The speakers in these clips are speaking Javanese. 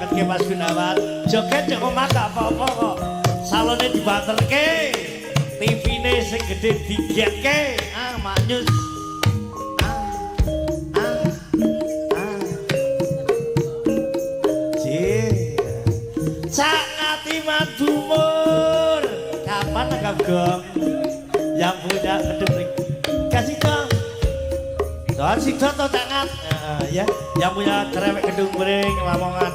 Diangkatke Mas Gunawan. Joget jek omah gak apa-apa kok. Salone dibanterke. TV-ne sing gedhe digetke. Ah, maknyus. Ah. Ah. Ah. Jih. Cak Ngatiman Bumur. Kapan nanggap gong? Yang punya kedung ring. Kasih dong. Soal sida to Cak Ngat. Ya, yang punya cerewek Kedung Bering Lamongan.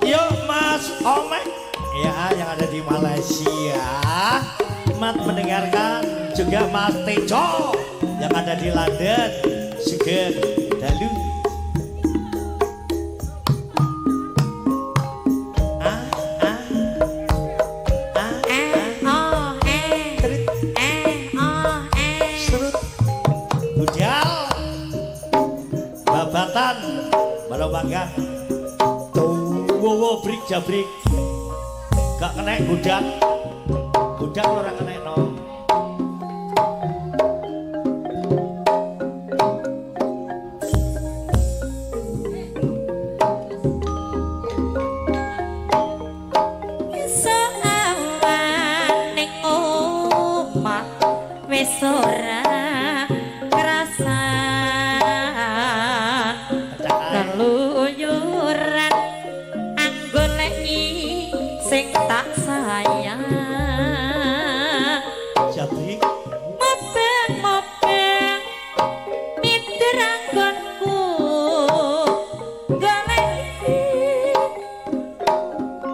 Yuk Mas Omek. Ya, yang ada di Malaysia. Mat mendengarkan juga Mas Tejo yang ada di London. Sugeng dalu. Ah, ah. Ah, Eh, oh, eh. Terit. Eh, oh, eh. Serut. Budal. Babatan Balobangga. Tuwowo brik jabrik. Gak kena budak. Budak ora kena no. Esuk awan ning omah wis ora krasan. Keluyuran anggoleki sing tak sayang. Jabrik. Mobeng-mobeng minder anggonku goleki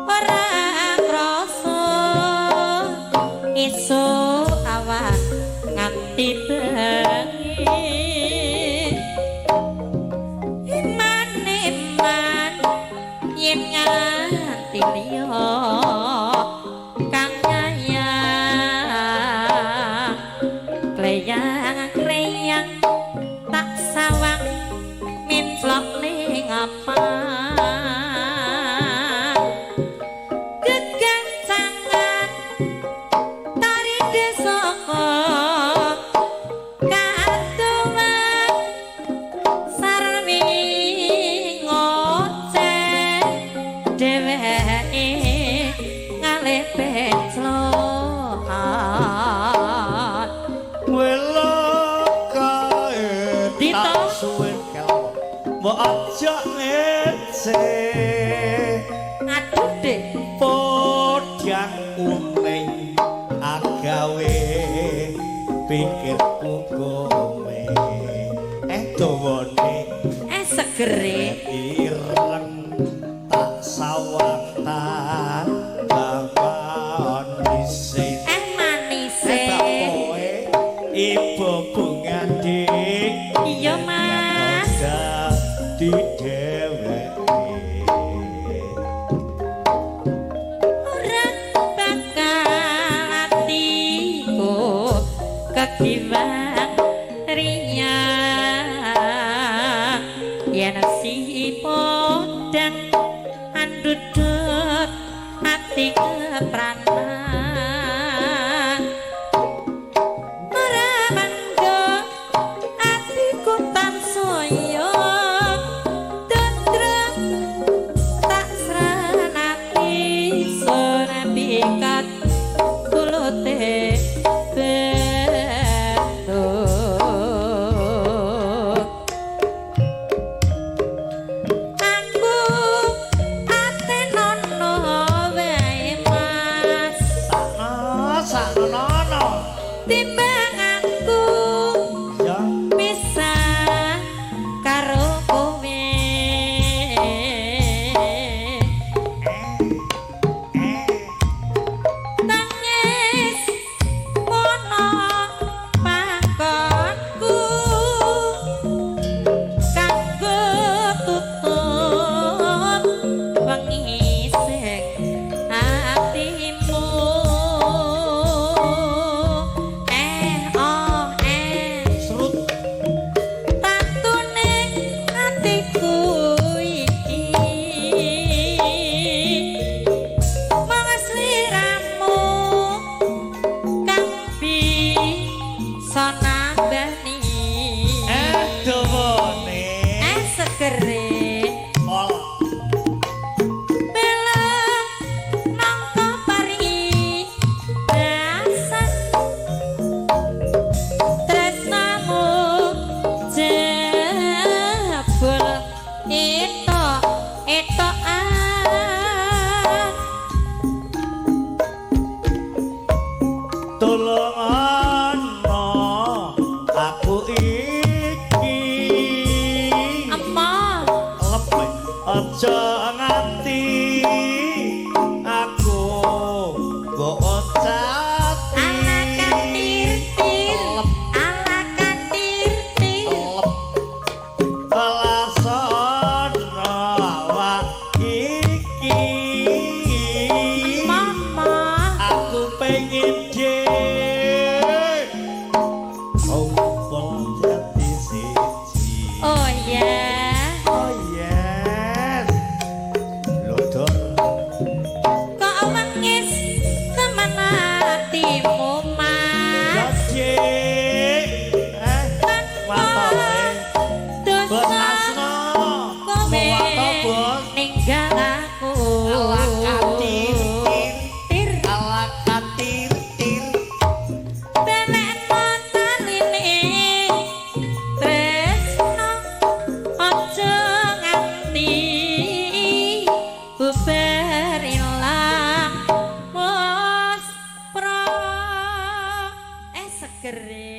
ora krasa esuk awan nganti bengi. Iman-iman yen nganti liya kang nyayang kleyang-kleyang tak sawang mintlok ning apa gegancangan tari desaka kadowan sarwi ngoceh dheweke ngalih penclokan. Welo kae Dito. tak suwen kelok. Mbok aja ngece. Aduh deh. Podang kuning agawe pikirku gome. Dawane Segere. Ireng tak sawang tak manise. Manise. Bapoe ibu bunga dik. Iya Mas. Dadi dheweke. Ora bakal atiku kekiwang riyang yen si podang andudut ati kepranan. Ora mangga atiku tansaya tentrem tak sranati sonapikat kulute bentuk. Aku ate nono wae. Bubar ilang muspro. Eh, segere.